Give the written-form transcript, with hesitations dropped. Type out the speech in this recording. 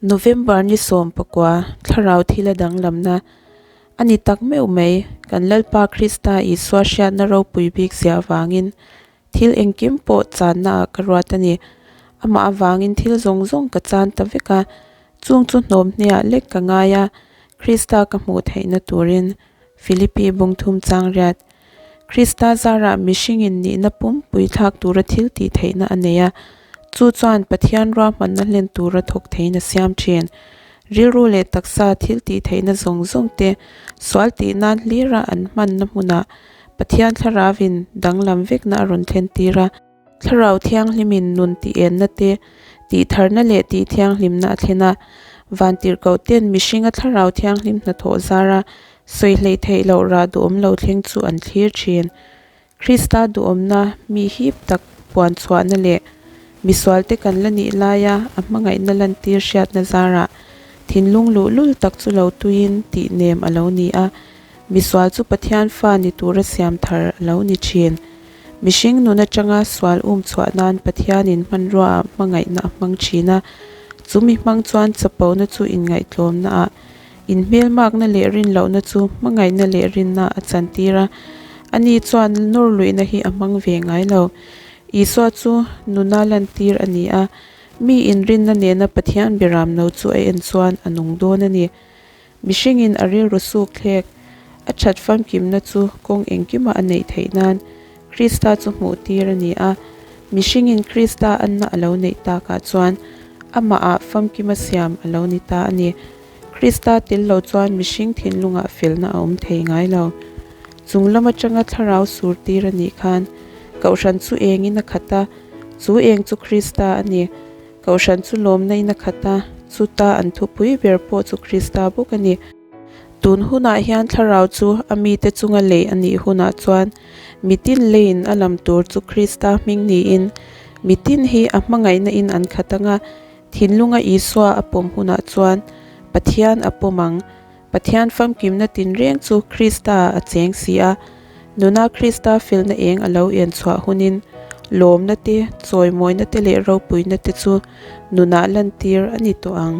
November ni 19, Thlarau thila danglamna a ni tak meuh mai. Kan Lalpa Krista Isua hriatna ropui bik zia avangin thil engkim pawh channa ah ka ruat a ni. Amah avangin thil zawng zawng ka chan ta vek a, chung chu hnawm hneah lek ka ngai a, Krista ka hmuh theihna turin. Philippi bungthum changriat. Krista zarah mihringin nihna pumpui thlak tura thil tih theihna a nei a, chu chuan Pathian ruahmanna hlen tura thawk theiin a siam thin. Rilru leh taksa thil tih theihna zawng zawng te sual tih nan hlira an hmanna hmunah Pathian Thlarauvin danglam vekna a rawn thlen tir a. Thlarau Thianghlimin nun tih enna te, tih tharna leh tih thianghlimna a thlen a. Vantirhkoh ten mihringa Thlarau Thianghlim hnathawh zara sawi hleih theih loh rah duhawm lo thleng chu an thlir thin. Krista duhawmna mi hip tak puan chhuahna leh misualte kan la nih laia a hmangaihna lantir hriatna zarah thinlung luhlul tak chu lo tuiin tih nem a lo ni a. Misual chu Pathian fa ni tura siam thar a lo ni thin. Mihring nun atanga sual um chhuah nan Pathianin hmanrua ah hmangaihna a hmang thin a, chu mi hmang chuan chapona chu inngaihtlawmna ah, inhmelmakna leh rinlohna chu hmangaihna leh rinna a chantir a, ani chuan nawr luihna hi a hmang ve ngai lo. Isua chu nuna lantir a ni a, mi inrinna nena Pathian biramno chu a en chuan a nung dawn a ni. Mihringin a rilru suk thlek a that famkimna chu kawng engkimah a neih theih nan Krista chu hmuh tir a ni a. Mihringin Krista anna a lo neih takah chuan amahah famkima siam a lo ni ta a ni. Krista tel lo chuan mihring thinlungah felna a awm thei ngai lo. Chung lam atanga thlarau sur tir a nih khan Kohhran chu engin a khat a, chu eng chu Krista a ni. Kohhran chu lawmna in a khat a, chuta an thupui ber pawh chu Krista bawk a ni. Tun hunah hian thlarau chu a mite chunga lei a nih hunah chuan mitin leiin a lam tur chu Krista hming niin mitin hi a hmangaihna in an khat anga thinlunga Isua a pawm hunah chuan Pathian a pawm ang. Pathian famkimna tinreng chu Krista a cheng si a, nuna Krista felna eng a lo en chhuah hunin lawmna te, chawimawina te leh ropuina te chu nunah lantir a ni tawh ang.